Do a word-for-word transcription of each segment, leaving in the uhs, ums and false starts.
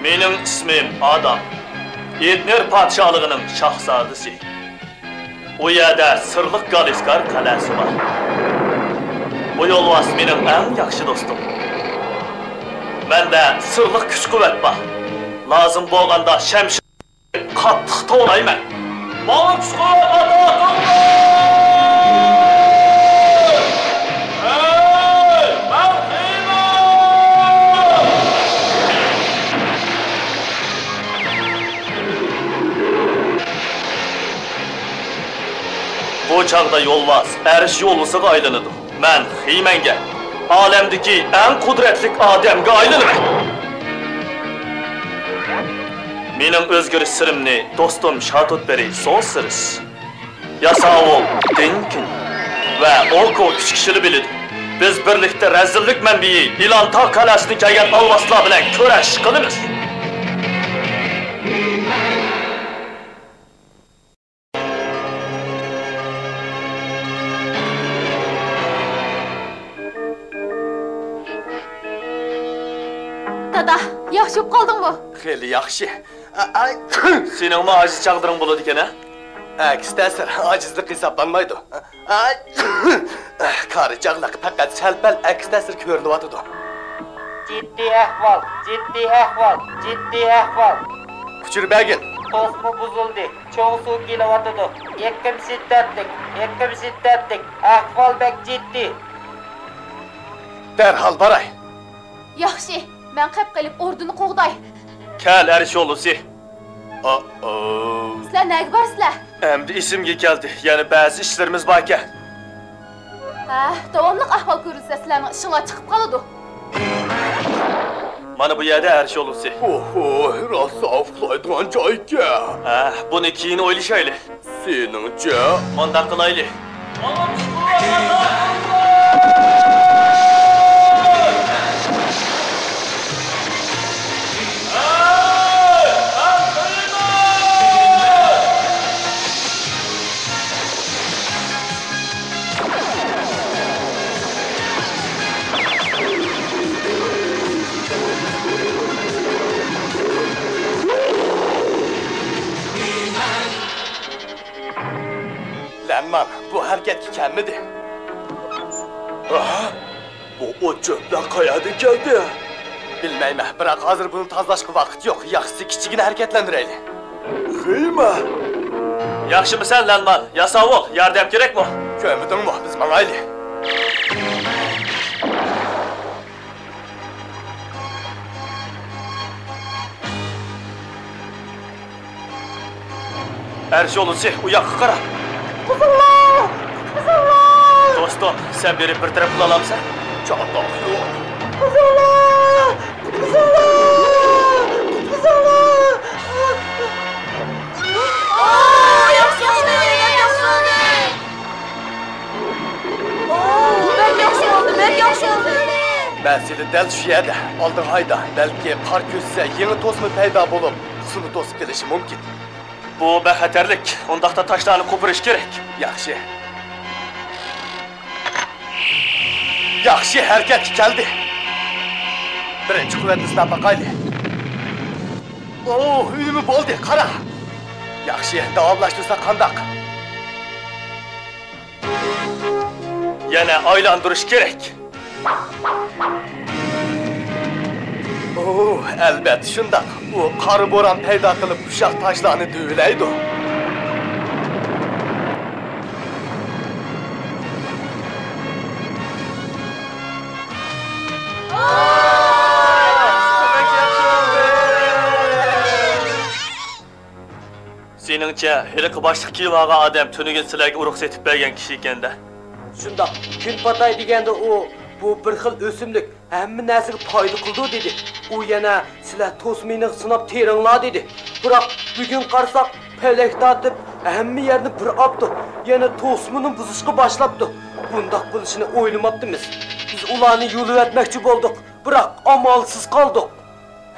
مېنىڭ ئىسمىم ئادام. ئېدنېر پادىشاھلىقىنىڭ شاھزادىسى. ئۇ يەردە سىرلىق گالىسكار قەلئەسى بار. بۇ يولۋاس مېنىڭ ئەڭ ياخشى دوستۇم. مەندە سىرلىق كۈچ-قۇۋۋەت بار. لازىم بولغاندا شەمشىر قاتتىق توۋلايمەن. ماڭا كۈچ-قۇۋۋەت ئاتا قىلىڭلار! ھەي، مەن خېمەن! بۇ چاغدا يولۋاس ئەرش يولۋىسىغا ئايلىنىدۇ. مەن خىمەنگە، ئالەمدىكى ئەڭ قۇدرەتلىك ئادەمگە ئايلىنىمەن. مېنىڭ ئۆزگىرىش سىرىمنى دوستۇم شاتوتبېرى سونسېرس، ياساۋۇل دېنكىن ۋە ئوكو ئۈچ كىشىلا بىلىدۇ. بىز بىرلىكتە رەزىللىك مەنبىيى ئىلان تاغ قەلئەسىدىن كەلگەن ئالۋاستىلار بىلەن كۈرەش قىلىمىز. دادا، ياخشى بولۇپ قالدىڭمۇ؟ خېلى ياخشى. ئا-، ئاي. سېنىڭمۇ ئاجىز چاغلىرىڭ بولىدىكەن-ە؟ ئەكس تەسىر ئاجىزلىق ھېسابلانمايدۇ. ئاي. قارا چاغلىق پەقەت سەل-پەل ئەكس تەسىر كۆرۈنۈۋاتىدۇ. جىددىي ئەھۋال، جىددىي ئەھۋال، جىددىي ئەھۋال. ئۇچۇر بەرگىن. توسما بۇزۇلدى. چوڭ سۇ كېلىۋاتىدۇ. ئېقىم شىددەتلىك، ئېقىم شىددەتلىك. ئەھۋال بەك جىددىي. دەرھال باراي. ياخشى، مەن قېپ قېلىپ ئوردىنى قوغداي. كەل، ئەرش يولۋىسى. ئو-ئو. سىلەر نەگە بارىسىلەر؟ ئەمدى ئېسىمگە كەلدى، يەنە بەزى ئىشلىرىمىز باركەن. ھە، داۋاملىق ئەھۋال كۆرۈلسە، سىلەرنىڭ ئىشىڭلار چىقىپ قالىدۇ. مانا بۇ يەردە ئەرش يولۋىسى. ئوھو، راسا ئۇخلايدىغان جايكەن. ھە، بۇنى كېيىن ئويلىشايلى. سېنىڭچە؟ مۇنداق قىلايلى. لەنمان بۇ ھەرىكەتكە كەلمىدى. ھە؟ بۇ ئوت-چۆپلەر قەيەردىن كەلدى؟ بىلمەيمەن، بىراق ھازىر بۇنى تازىلاشقا ۋاقىت يوق. ياخشىسى كىچىككىنە ھەرىكەتلەندۈرەيلى. خېمە. ياخشىمۇسەن، لەنمان؟ ياساۋۇل، ياردەم كېرەكمۇ؟ كۆرمىدىڭمۇ؟ بىز ماڭايلى. ئەرش يولۋىسى، ئۇ ياققا قارا. قۇتقۇزۇڭلار! قۇتقۇزۇڭلار! دوستۇم، سەن بېرىپ بىر تەرەپ قىلالامسەن؟ چاتاق يوق. قۇتقۇزۇڭلار! قۇتقۇزۇڭلار! قۇتقۇزۇڭلار! مەسىلە دەل شۇ يەردە. ئالدىغا ھايدا، بەلكى قار كۆسسە، يېڭى توسما پەيدا بولۇپ، سۇنى توسۇپ كېلىشى مۇمكىن. بۇ بەك خەتەرلىك. ئۇنداقتا تاشلارنى قوپۇرۇش كېرەك. ياخشى. ياخشى، ھەرىكەتكە كەلدى. بىرىنچى قۇۋۋەتنى سىناپ باقايلى. ئوھ، ئۈنۈمى بولدى، قارا. ياخشى، داۋاملاشتۇرساق قانداق؟ يەنە ئايلاندۇرۇش كېرەك. ئوھ، ئەلۋەتتە شۇنداق. ئۇ قارا بوران پەيدا قىلىپ، ئۇششاق تاشلارنى دۈۋىلەيدۇ. سېنىڭچە، ھېلىقى باشلىق كىيىۋالغان ئادەم تۈنۈگۈن سىلەرگە ئۇرۇق سېتىپ بەرگەن كىشى ئىكەن-دە. شۇنداق، كۈن پاتاي دېگەندە ئۇ، بۇ بىر خىل ئۆسۈملۈك، ھەممە نەرسىگە پايدا قىلىدۇ دېدى. ئۇ يەنە، سىلەر توسما ئېنىغا سىناپ تېرىڭلار دېدى. بىراق، بۈگۈن قارىساق، پەلەك تارتىپ، ھەممە يەرنى بىر ئاپتۇ. يەنە توسمىنى بۇزۇشقا باشلاپتۇ. بۇنداق بولۇشىنى ئويلىماپتىمىز. بىز ئۇلارنى يوللىۋەتمەكچى بولدۇق، بىراق ئامالسىز قالدۇق.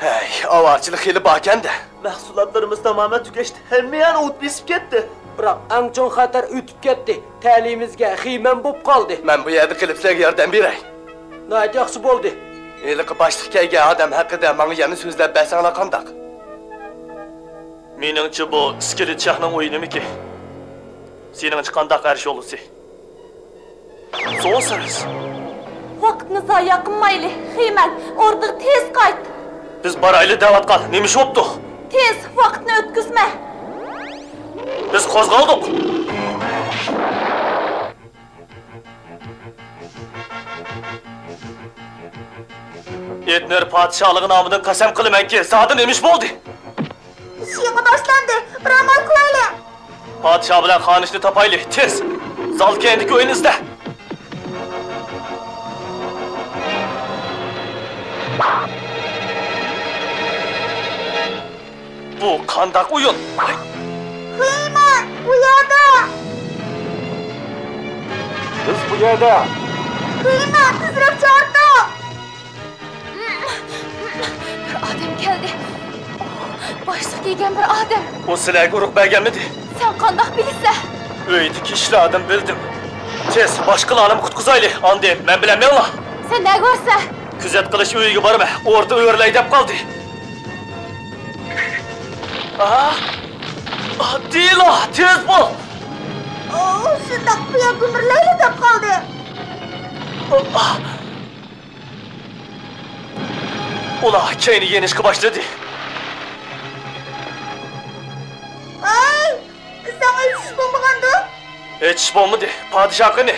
ھەي، ئاۋارىچىلىك خېلى باركەن-دە. مەھسۇلاتلىرىمىز تامامەن تۈگەشتى. ھەممە يەرنى ئوت بېسىپ كەتتى. بىراق ئەڭ چوڭ خەتەر ئۆتۈپ كەتتى. تەلىيىمىزگە خېمەن بولۇپ قالدى. مەن بۇ يەردە قېلىپ سىلەرگە ياردەم بېرەي. ناھايىتى ياخشى بولدى. ھېلىقى باشلىق كەلگەن ئادەم ھەققىدە ماڭا يەنە سۆزلەپ بەرسەڭلار قانداق؟ مېنىڭچە، بۇ ئىسكىلىت شاھنىڭ ئويۇنىمىكى. سېنىڭچە قانداق، ئەرش يولۋىسى؟ سوسىرس. ۋاقىتنى زايە قىلمايلى، خېيمەن، ئوردىغا تېز قايت. بىز بارايلى دەۋاتقان، نېمە ئىش بوپتۇ؟ تېز، ۋاقىتنى ئۆتكۈزمە. بىز قوزغالدۇق. ئېتنېر پادىشاھلىقى نامىدىن قەسەم قىلىمەنكى، زادى نېمە ئىش بولدى؟ ئىش يېڭى باشلاندى، بىر ئەمەل قىلايلى. پادىشاھ بىلەن خانىشنى تاپايلى، تېز! زال كەينىدىكى ئۆينى ئىزدە! بۇ قانداق ئويۇن؟ خېيمەن، بۇ يەردە! بىز بۇ يەردە! خېيمەن، تېزرەك چاقىرتىڭ! بىر ئادەم كەلدى. باشلىق كىيگەن بىر ئادەم. ئۇ سىلەرگە ئۇرۇق بەرگەنمىدى؟ سەن قانداق بىلىسەن؟ ئۆيدىكى ئىشلاردىن بىلدىم. تېز، باشقىلارنىمۇ قۇتقۇزايلى، ئاندىن مەن بىلەن مېڭىڭلار. سەن نەگە بارىسەن؟ كۆزەت قىلىش ئۆيىگە بارىمەن، ئوردا ئۆرلەي دەپ قالدى. ئاھ! ئاھ، دىلا، تېز بول! ئۇ شۇنداق بۇيا گۈمۈرلەيلى دەپ قالدى. ئاھ! ئۇلار كەينى يېنىشقا باشلىدى. ئاي! ساڭا ھېچ ئىش بولمىغاندۇ؟ ھېچ ئىش بولمىدى، پادىشاھ قېنى؟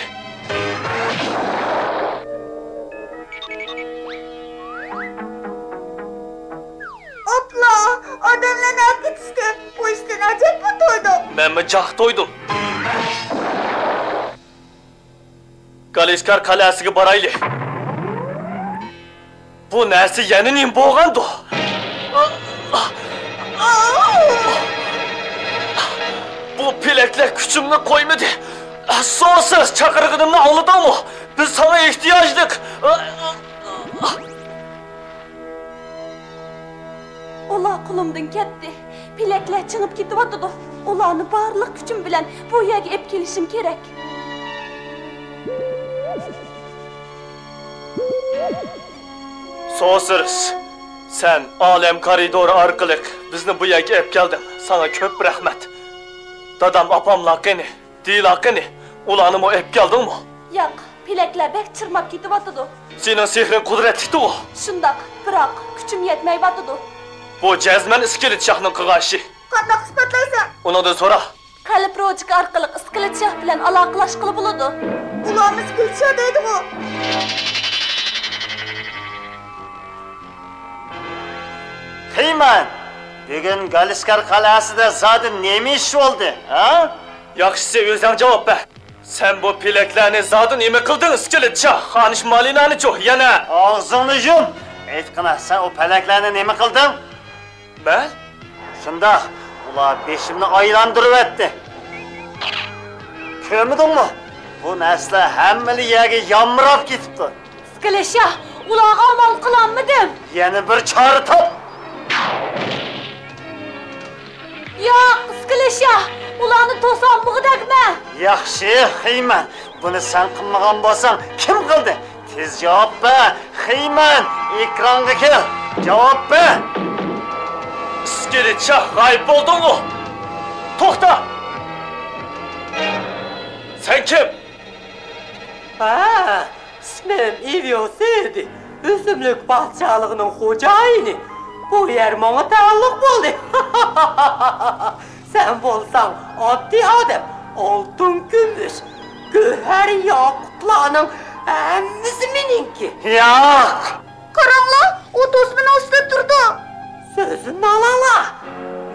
ئاپلا، ئادەملەرنى ئەكېتىشتى. بۇ ئىشتىن ئەجەبمۇ تويدۇم. مەنمۇ جاق تويدۇم. گالىسكار قەلئەسىگە بارايلى. بۇ نەرسە يەنە نېمە بولغاندۇ؟ بۇ پېلەكلەر كۈچۈمنى قويمىدى. سوسىس، چاقىرغىنىمنى ئاڭلىدىڭمۇ؟ بىز ساڭا ئېھتىياجلىق. ئۇلار قولۇمدىن كەتتى. پېلەكلەر چىڭىپ كېتىۋاتىدۇ. ئۇلارنى بارلىق كۈچۈم بىلەن بۇ يەرگە ئېلىپ كېلىشىم كېرەك. سوسىرس، سەن ئالەم كارىدورى ئارقىلىق بىزنى بۇ يەرگە ئېلىپ كەلدىڭ. ساڭا كۆپ رەھمەت. دادام، ئاپاملار قېنى؟ دىلا قېنى؟ ئۇلارنىمۇ ئېلىپ كەلدىڭمۇ؟ ياق، پېلەكلەر بەك چىرماپ كېتىۋاتىدۇ. سېنىڭ سېھرىڭ قۇدرەتلىكتىغۇ. شۇنداق، بىراق كۈچۈم يەتمەيۋاتىدۇ. بۇ جەزمەن ئىسكىلىت شاھنىڭ قىلغان ئىشى. قانداق ئىسپاتلايسەن؟ ئۇنىڭدىن سورا. قەلب روچكا ئارقىلىق ئىسكىلىت شاھ بىلەن ئالاقىلاشقىلى بولىدۇ. ئۇلارمۇ ئىسكىلىت شاھ دەيدىغۇ. خېيمەن، بۈگۈن گالىسكار قەلئەسىدە زادى نېمە ئىش بولدى، ھە؟ ياخشىسى ئۆزۈڭ جاۋاب بەر. سەن بۇ پېلەكلەرنى زادى نېمە قىلدىڭ، ئىسكىلىت شاھ؟ خانىش مالىنانىچۇ يەنە؟ ئاغزىڭنى يۇم! ئېيتقىنا، سەن ئۇ پەلەكلەرنى نېمە قىلدىڭ؟ مەن؟ شۇنداق، ئۇلار بېشىمنى ئايلاندۇرۇۋەتتى. كۆرمىدىڭمۇ؟ بۇ نەرسىلەر ھەممىلا يەرگە يامراپ كېتىپتۇ. ئىسكىلىت شاھ، ئۇلارغا ئامال قىلالمىدىم. يەنە بىر چارە تاپ. ياق، ئىسكىلىت شاھ، ئۇلارنى توسالمىغۇدەكمەن. ياخشى، خېيمەن، بۇنى سەن قىلمىغان بولساڭ، كىم قىلدى؟ تېز جاۋاب بەر، خېيمەن، ئېكرانغا كەل، جاۋاب بەر. ئىسكىلىت شاھ غايىب بولدۇڭغۇ؟ توختا! سەن كىم؟ ھە، ئىسمىم ئىۋيوسىدى، ئۆسۈملۈك پادىشاھلىقىنىڭ خوجايىنى. بۇ يەر ماڭا تەئەللۇق بولدى. سەن بولساڭ ئاددىي ئادەم، ئالتۇن، كۈمۈش، گۆھەر، ياقۇتلارنىڭ ھەممىسى مېنىڭكى. ياق! قاراڭلار، ئۇ توسمىنىڭ ئۈستىدە تۇرىدۇ. سۆزۈمنى ئاڭلاڭلار.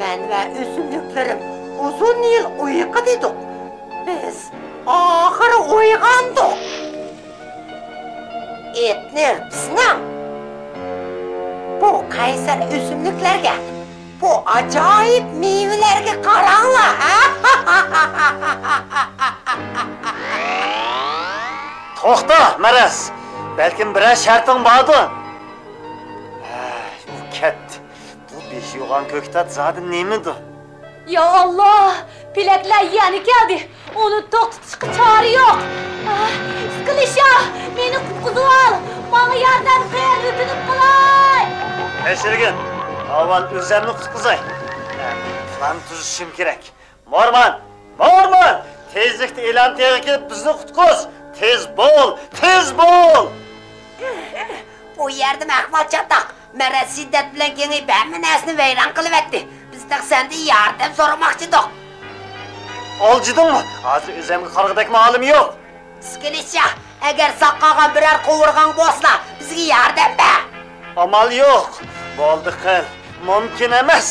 مەن ۋە ئۆسۈملۈكلىرىم ئۇزۇن يىل ئۇيقۇدا ئىدۇق. بىز ئاخىرى ئويغاندۇق. ئېتنېر بىزنىڭ. بۇ قەيسەر ئۆسۈملۈكلەرگە، بۇ ئاجايىپ مېۋىلەرگە قاراڭلار، ھە؟ توختا، مەرەز! بەلكىم بىرەر شەرتىڭ باردۇ؟ ھەي، ئۇ كەتتى. بۇ بېشى يوغان كۆكتات زادى نېمىدۇ؟ يا ئاللا! پېلەكلەر يەنە كەلدى. ئۇنى توختىتىشقا چارە يوق. ئىسكىلىت شاھ، مېنى قۇتقۇزۇۋال! ماڭا ياردەم قىل! تۇتۇپ قالاي! تەكشۈرگىن، ئاۋۋال ئۆزۈمنى قۇتقۇزاي. پىلان تۈزۈشۈم كېرەك. مورمان! مورمان! تېزلىكتە ئىلان تېغىغا كېلىپ بىزنى قۇتقۇز! تېز بول! تېز بول! بۇ يەردىمۇ ئەھۋال چاتاق. مەرەز شىددەت بىلەن كېڭىيىپ ھەممە نەرسىنى ۋەيران قىلىۋەتتى. بىز تېخى سەندىن ياردەم سورىماقچىدۇق. ئالجىدىڭمۇ؟ ھازىر ئۆزۈمگە قارىغۇدەكمۇ ھالىم يوق. ئىسكىلىتشا، ئەگەر ساق قالغان بىرەر قوۋۇرغاڭ بولسىلا، بىزگە ياردەم بەر! ئامال يوق. بولدى قىل. مۇمكىن ئەمەس.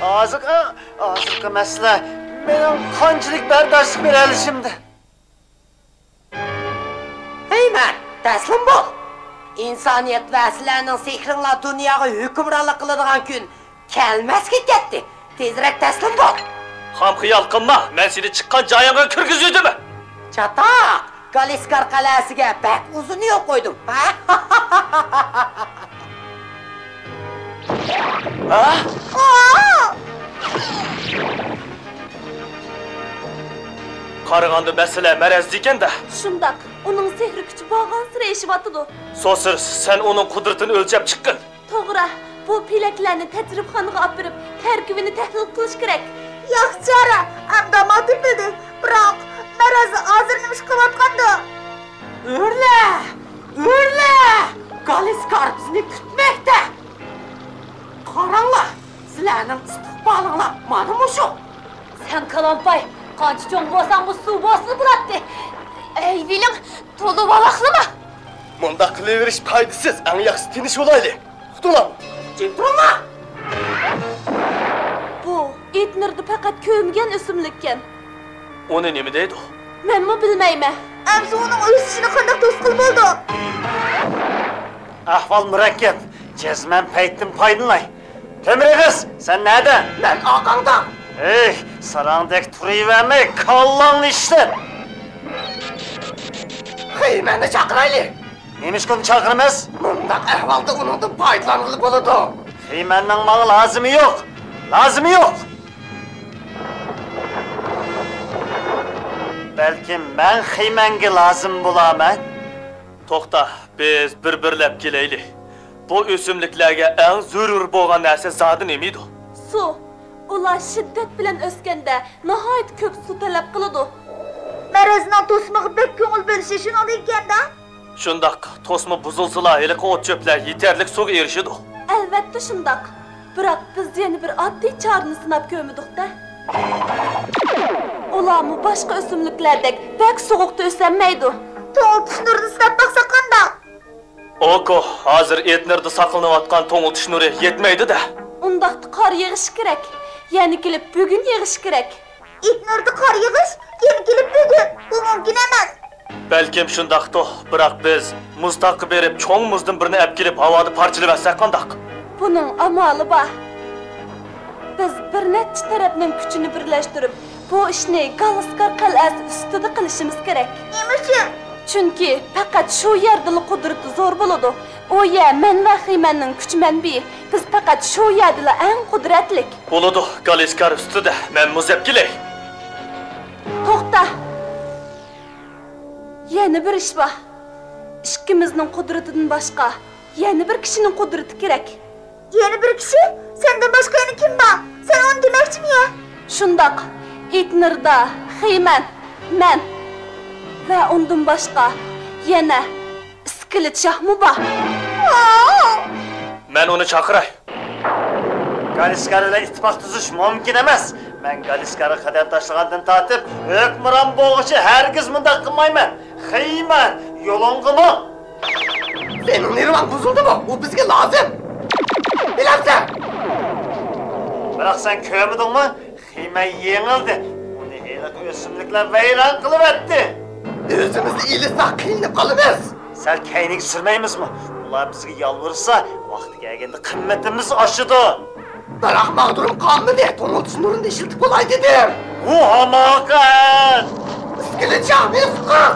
ھازىرقى، ھازىرقى مەسىلە مېنىڭ قانچىلىك بەرداشلىق بېرەلىشىمدە. ھەي مەن، تەسلىم بول! ئىنسانىيەت ۋە سىلەرنىڭ سېھرىڭلار دۇنياغا ھۆكۈمرانلىق قىلىدىغان كۈن كەلمەسكە كەتتى. تېزرەك تەسلىم بول! خام خىيال قىلما، مەن سېنى چىققان جايىڭغا كىرگۈزۈۋېتىمەن. چاتاق! گالىسكار قەلئەسىگە بەك ئۇزۇن يول قويدۇم. ھە؟ ھە؟ قارىغاندا مەسىلە مەرەزدە ئىكەن-دە. شۇنداق، ئۇنىڭ سېھرىي كۈچى بارغانسېرى ئېشىۋاتىدۇ. سوسىرس، سەن ئۇنىڭ قۇدرىتىنى ئۆلچەپ چىققىن. توغرا، بۇ پېلەكلەرنى تەجرىبىخانىغا ئاپىرىپ، تەركىبىنى تەھلىل قىلىش كېرەك. ياخشى چارە، ئەمدى ئامال تېپىلدى. بىراق، مەرەز ھازىر نېمە ئىش قىلىۋاتقاندۇ؟ ئۆرلە! ئۆرلە! گالىسكار بىزنى كۈتمەكتە! قاراڭلار، سىلەرنىڭ ئىستىقبالىڭلار مانا مۇشۇ! سەن كالامپاي، قانچە چوڭ بولساڭمۇ سۇ بولسىلا بولاتتى. ئەي ۋىلىڭ، تولا ۋالاقلىما! مۇنداق قىلىۋېرىش پايدىسىز، ئەڭ ياخشىسى تىنچ بولايلى. تۇتۇڭلار! جىم تۇرۇڭلار! بۇ ئېتنېردا پەقەت كۆرمىگەن ئۆسۈملۈككەن. ئۇنى نېمە دەيدۇ؟ مەنمۇ بىلمەيمەن. ئەمسە ئۇنىڭ ئۆسۈشىنى قانداق توسقىلى بولىدۇ؟ ئەھۋال مۇرەككەپ. جەزمەن پەيتتىن پايدىلىناي. تۆمۈر ئېغىز، سەن نەدە؟ مەن ئارقاڭدا. ھېي، ساراڭدەك تۇرۇۋەرمەي، كاللاڭنى ئىشلەت. خېيمەننى چاقىرايلى. نېمىشقا ئۇنى چاقىرىمىز؟ مۇنداق ئەھۋالدا ئۇنىڭدىن پايدىلانغىلى بولىدۇ. خېيمەننىڭ ماڭا لازىمى يوق. لازىمى يوق. بەلكىم مەن خېيمەنگە لازىم بولارمەن. توختا، بىز بىر-بىرلەپ كېلەيلى. بۇ ئۆسۈملۈكلەرگە ئەڭ زۆرۈر بولغان نەرسە زادى نېمىدۇ؟ سۇ. ئۇلار شىددەت بىلەن ئۆسكەندە ناھايىتى كۆپ سۇ تەلەپ قىلىدۇ. مەرەزنىڭ توسمىغا بەك كۆڭۈل بۆلۈشى شۇنىڭدىن ئىكەندە. شۇنداق، توسما بۇزۇلسىلا ھېلىقى ئوت-چۆپلەر يېتەرلىك سۇغا ئېرىشىدۇ. ئەلۋەتتە شۇنداق. بىراق بىز يەنە بىر ئاددىي چارىنى سىناپ كۆرمىدۇق-دە. ئۇلارمۇ باشقا ئۆسۈملۈكلەردەك بەك سوغۇقتا ئۆسەلمەيدۇ. توڭلىتىش نۇرىنى سىناپ باقساق قانداق؟ ئوكو، ھازىر ئېتنېردا ساقلىنىۋاتقان توڭلىتىش نۇرى يەتمەيدۇ-دە. ئۇنداقتا قار يېغىشى كېرەك. يەنە كېلىپ بۈگۈن يېغىشى كېرەك. ئېتنېردا قار يېغىش يەنە كېلىپ بۈگۈن. بۇ مۇمكىن ئەمەس. بەلكىم شۇنداقتۇ، بىراق بىز مۇز تاغقا بېرىپ، چوڭ مۇزدىن بىرنى ئەپ كېلىپ، ھاۋادا پارچىلىۋەتسەك قانداق؟ بۇنىڭ ئامالى بار. بىز بىر نەچچە تەرەپنىڭ كۈچىنى بىرلەشتۈرۈپ، بۇ ئىشنى گالىسكار قەلئەسى ئۈستىدە قىلىشىمىز كېرەك. نېمە ئۈچۈن؟ چۈنكى پەقەت شۇ يەردىلا قۇدرىتى زور بولىدۇ. ئۇ يەر مەن ۋە خېيمەننىڭ كۈچ مەنبىيى. بىز پەقەت شۇ يەردىلا ئەڭ قۇدرەتلىك. بولىدۇ، گالىسكار ئۈستىدە، مەن مۇز ئەپ كېلەي. توختا! يەنە بىر ئىش بار. ئىككىمىزنىڭ قۇدرىتىدىن باشقا يەنە بىر كىشىنىڭ قۇدرىتى كېرەك. يەنە بىر كىشى؟ سەندىن باشقا يەنە كىم بار؟ سەن ئۇنى دېمەكچىمۇ يا؟ شۇنداق. ئېتنېردا، خېيمەن، مەن ۋە ئۇندىن باشقا يەنە ئىسكىلىت شاھمۇ بار. مەن ئۇنى چاقىراي. گالىسكار بىلەن ئىتتىپاق تۈزۈش مۇمكىن ئەمەس. مەن گالىسكارغا قەدەم تاشلىغاندىن تارتىپ، ھۆكۈمران بولغۇچە ھەرگىز مۇنداق قىلمايمەن. خېيمەن، يولۇڭغا ماڭ. سېنىڭ نېرۋاڭ بۇزۇلدىمۇ؟ ئۇ بىزگە لازىم. بىلەمسەن؟ بىراق سەن كۆرمىدىڭمۇ؟ خېيمەن يېڭىلدى. ئۇنى ھېلىقى ئۆسۈملۈكلەر ۋەيران قىلىۋەتتى. ئۆزىمىزنى ئېلىشساق قىينىلىپ قالىمىز. سەل كەينىگە سۈرمەيمىزمۇ؟ ئۇلار بىزگە يالۋۇرسا، ۋاقتى كەلگەندە قىممىتىمىز ئاشىدۇ. بىراق ماغدۇرۇم قالمىدى. توڭلىتىش نۇرىنى ئىشلىتىپ بولاي دېدىم. بۇ ھاماقەت! ئىسكىلىت شاھنى قۇتقۇز!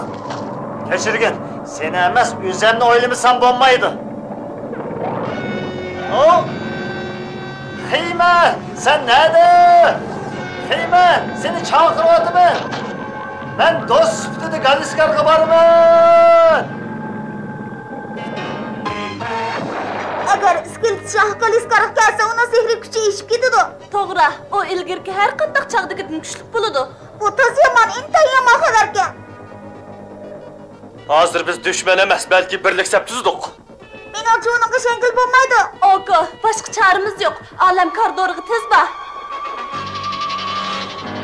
كەچۈرگىن، سېنى ئەمەس، ئۆزۈمنى ئويلىمىسام بولمايدۇ. ئو! خېيمەن، سەن نەدە؟ خېيمەن، سېنى چاقىرىۋاتىمەن. مەن دوست سۈپىتىدە گالىسكارغا بارىمەن. ئەگەر ئىسكىلىت شاھ گالىسكارغا كەلسە، ئۇنىڭ سېھرىي كۈچى ئېشىپ كېتىدۇ. توغرا، ئۇ ئىلگىرىكى ھەر قانداق چاغدىكىدىن كۈچلۈك بولىدۇ. بۇ تازا يامان، ئىنتايىن يامان خەۋەركەن. ھازىر بىز دۈشمەن ئەمەس، بەلكى بىرلىك سەپ تۈزدۇق. مېنىڭچە ئۇنىڭغا ئىشەنگىلى بولمايدۇ. ئوكو، باشقا چارىمىز يوق. ئالەم كارىدورىغا تېز بار.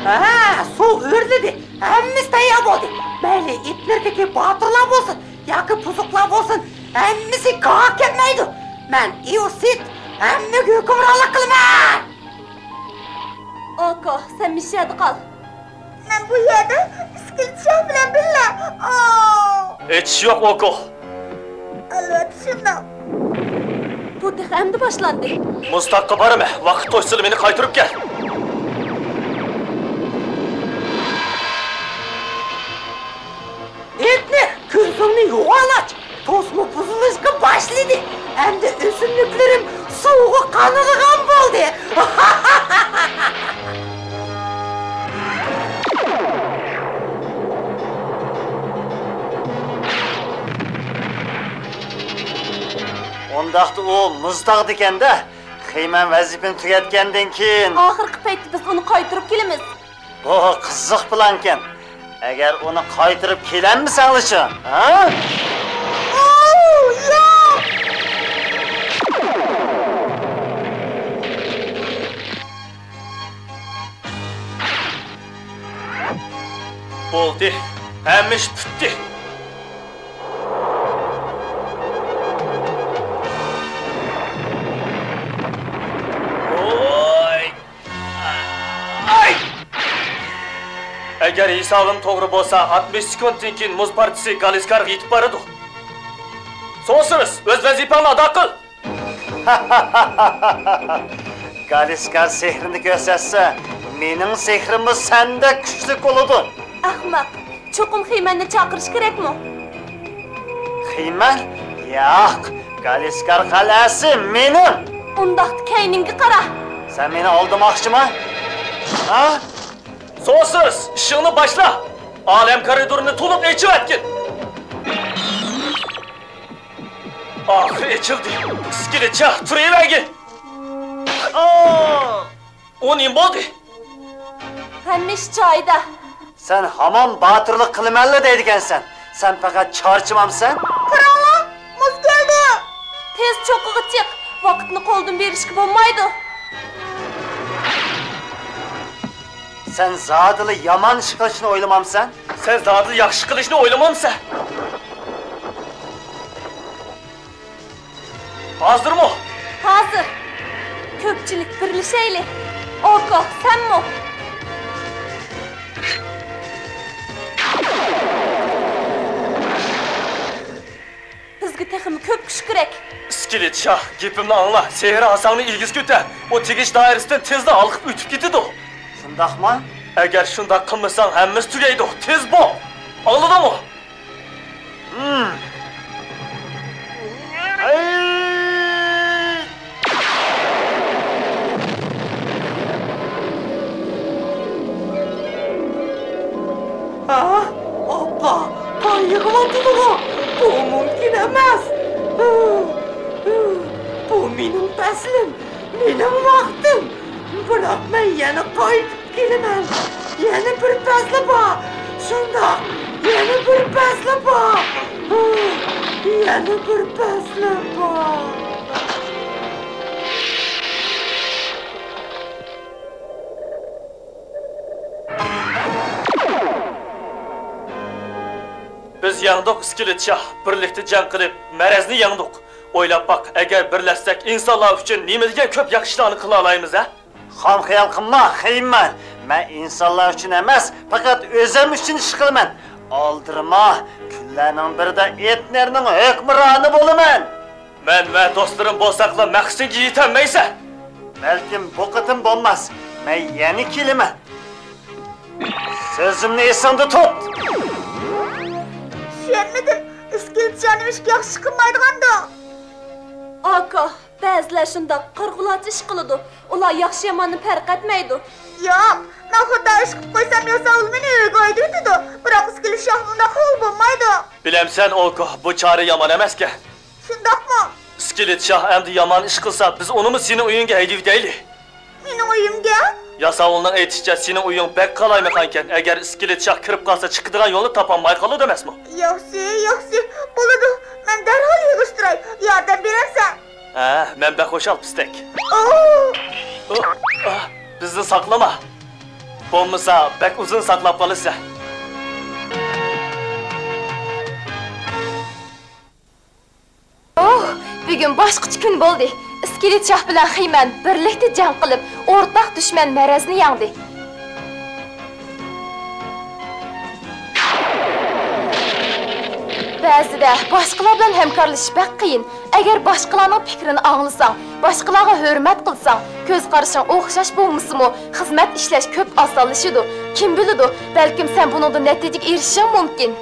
ھە، سۇ ئۆرلىدى. ھەممىسى تەييار بولدى. مەيلى ئىتنىردىكى باتۇرلار بولسۇن ياكى بۇزۇقلار بولسۇن، ھەممىسى گاڭا كەتمەيدۇ. مەن ئىئوسىت، ھەممىگە ھۆكۈمرانلىق قىلىمەن. ئوكو، سەن مۇشۇ يەردە قال. مەن بۇ يەردە ئىسكىلىت شاھ بىلەن بىللە. ئاۋۇ! ھېچ ئىش يوق، ئوكو. ئەلۋەتتە شۇنداق. بۇ تېخى ئەمدى باشلاندى. مۇز تاغقا بارىمەن، ۋاقىت توشسىلا مېنى قايتۇرۇپ كەل. ئېيتنى، كۆزۈڭنى يوغان ئاچ! توسما بۇزۇلۇشقا باشلىدى. ئەمدى ئۆسۈملۈكلىرىم سۇغا قانىدىغان بولدى. ئۇنداقتا ئۇ مۇز تاغدىكەن-دە. خېيمەن ۋەزىپىنى تۈگەتكەندىن كېيىن. ئاخىرقى پەيتتە بىز ئۇنى قايتۇرۇپ كېلىمىز. بۇ قىزىق پىلانكەن. ئەگەر ئۇنى قايتۇرۇپ كېلەلمىسەڭلىچۇ، ھە؟ ئوو، ياق! بولدى، ھەممە ئىش پۈتتى. ۋوي! ئاي! ئەگەر ھېسابىم توغرا بولسا، ئاتمىش سېكۇنتتىن كېيىن مۇز پارچىسى گالىسكارغا يېتىپ بارىدۇ. سوسىرس، ئۆز ۋەزىپەڭنى ئادا قىل! گالىسكار سېھرىنى كۆرسەتسە، مېنىڭ سېھرىممۇ سەندەك كۈچلۈك بولىدۇ. ئەخمەق! چوقۇم خېيمەننى چاقىرىش كېرەكمۇ؟ خېيمەن؟ ياق، گالىسكار قەلئەسى مېنىڭ! ئۇنداقتا كەينىڭگە قارا! سەن مېنى ئالدىماقچىما؟ ھە؟ سوسىرس، ئىشىڭنى باشلا! ئالەم كارىدورىنى تولۇق ئېچىۋەتكىن! ئاخىرى ئېچىلدى! ئىسكىلىت شاھ، تۇرۇۋەرگىن! ئا! ئۇ نېمە بولدى؟ ھەممە ئىش جايىدا. سەن ھامان باتۇرلۇق قىلىمەنلا دەيدىكەنسەن. سەن پەقەت چارچىمامسەن؟ قاراڭلار، مۇز كەلدى. تېز چوققىغا چىق، ۋاقىتنى قولدىن بېرىشكە بولمايدۇ. سەن زادىلا يامان ئىش قىلىشنى ئويلىمامسەن؟ سەن زادىلا ياخشى قىلىشنى ئويلىمامسەن؟ ھازىرمۇ؟ ھازىر. كۆپچىلىك بىرلىشەيلى. ئوكو، سەنمۇ؟ بىزگە تېخىمۇ كۆپ كۈچ كېرەك. ئىسكىلىت شاھ، گېپىمنى ئاڭلا. سېھرىي ھاساڭنى ئېگىز كۆتەر. ئۇ تېگىش دائىرىسىدىن تېزلا ھالقىپ ئۆتۈپ كېتىدۇ. شۇنداقمۇ؟ ئەگەر شۇنداق قىلمىساڭ، ھەممىسى تۈگەيدۇ. تېز بول! ئاڭلىدىڭمۇ؟ ھە؟ ئاپا، قان يىغىۋاتىدىغۇ؟ بۇ مۇمكىن ئەمەس. بۇ مېنىڭ پەسلىم، مېنىڭ ۋاقتىم. بىراق مەن يەنە قايتىپ كېلىمەن. يەنە بىر پەسلى بار. شۇنداق، يەنە بىر پەسلى بار. يەنە بىر پەسلى بار. بىز يەڭدۇق، ئىسكىلىت شاھ. بىرلىكتە جەڭ قىلىپ، مەرەزنى يەڭدۇق. ئويلاپ باق، ئەگەر بىرلەشسەك، ئىنسانلار ئۈچۈن نېمە دېگەن كۆپ ياخشى ئىشلارنى قىلالايمىز، ھە؟ خام خىيال قىلما، خېيمەن. مەن ئىنسانلار ئۈچۈن ئەمەس، پەقەت ئۆزۈم ئۈچۈن ئىش قىلىمەن. ئالدىرىما، كۈنلەرنىڭ بىرىدە ئېتنېرنىڭ ھۆكۈمرانى بولىمەن. مەن ۋە دوستلىرىم بولساقلا مەقسىتىڭگە يېتەلمەيسەن. بەلكىم بۇ قېتىم بولماس. مەن يەنە كېلىمەن. سۆزۈمنى ئېسىڭدە تۇت! چۈشەنمىدىم. ئىسكىلىت شاھ نېمىشقا ياخشى ئىش قىلمايدىغاندۇ؟ ئاكا، بەزىلەر شۇنداق قارىغۇلارچە ئىش قىلىدۇ. ئۇلار ياخشى-ياماننى پەرق ئەتمەيدۇ. ياق، مەن خاتا ئىش قىلىپ قويسام، ياساۋۇل مېنى ئۆيگە ھەيدىۋېتىدۇ. بىراق ئىسكىلىت شاھ ئۇنداق قىلغىلى بولمايدۇ. بىلەمسەن، ئوكو، بۇ چارە يامان ئەمەسكەن. شۇنداقمۇ؟ ئىسكىلىت شاھ ئەمدى يامان ئىش قىلسا، بىز ئۇنىمۇ سېنىڭ ئۆيۈڭگە ھەيدىۋېتەيلى. مېنىڭ ئۆيۈمگە؟ ياساۋۇلنىڭ ئېيتىشىچە، سېنىڭ ئۆيۈڭ بەك قالايمىقانكەن. ئەگەر ئىسكىلىت شاھ كىرىپ قالسا، چىقىدىغان يولنى تاپالماي قالىدۇ ئەمەسمۇ؟ ياخشى، ياخشى، بولىدۇ. مەن دەرھال يىغىشتۇراي. ياردەم بېرەرسەن؟ ھە، مەن بەك خۇشال، پىستەك. ئوو! ئو، ئا، بىزنى ساقلىما. بولمىسا، بەك ئۇزۇن ساقلاپ قالىسەن. ئوھ، بۈگۈن باشقىچە كۈن بولدى. ئىسكىلىت شاھ بىلەن خىمەن بىرلىكتە جەڭ قىلىپ، ئورتاق دۈشمەن مەرەزنى يەڭدى. بەزىدە باشقىلار بىلەن ھەمكارلىشىش بەك قىيىن. ئەگەر باشقىلارنىڭ پىكرىنى ئاڭلىساڭ، باشقىلارغا ھۆرمەت قىلساڭ، كۆز قارىشىڭ ئوخشاش بولمىسىمۇ، خىزمەت ئىشلەش كۆپ ئاسانلىشىدۇ. كىم بىلىدۇ، بەلكىم سەن بۇنىڭدىن نەتىجىگە ئېرىشىشىڭ مۇمكىن.